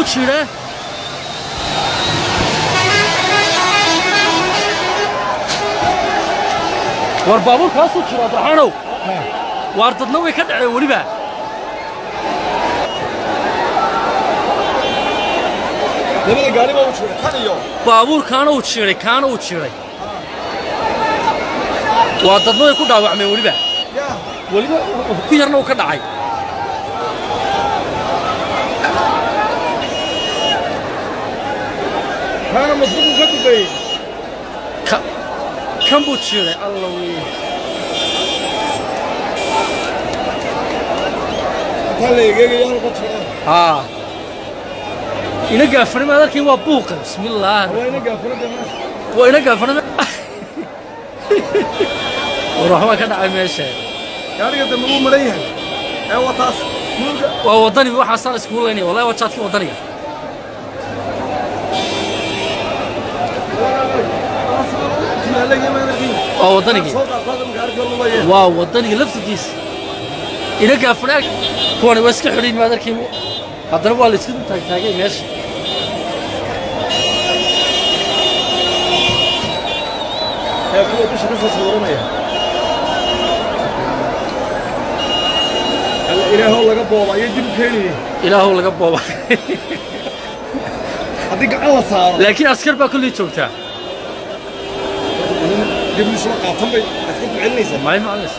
Wuu jiidhee. War baabuurkaasuu jiro, Abdiraxmaanow. Waar dadna way ka dhaceen weliba. Labada gaari baa u jiray kan iyo Baabuurkaana uu jiiray, kaana uu jiiray. Waa dadna way ku dhaawacmeen weliba. Yaa. Weliba ku yarna uu ka dhacay. Kaana masbuuku ka dambeeyey. Kan buu jiiray, Alla wey. Intaa la egeegaya halka jira. Haa, ina gaafana maad arkayn? Waa buuqa, bismillaah. Waa ina gaafurada meesha. Waa ina gaafana. War waxbaa ka dhacay meesha. Gaariga dambe wuu maran yahay ee wataas nuurka. Waa waddani waxaasaan iskugu laynaya. Wallahi waa jaadkii waddaniga. Waa waddanigii. Soo qaadqaada marka arka lubaya. Waa waddaniga laftigiisa. Ina gaafana kuwani waa iska xidhin, maad arkayn? Haddana waa la iska dul taagtaagay meesha. Ee kuwa dusha ka soo sawiranaya. Alla, Ilaahow laga booba ayay dib u keenayeen. Ilaahow laga booba. Haddii gacan la saaro. Laakiin askar baa kolley joogtaa. Dib isla qaatan bay askartu celinaysaa. May macalis.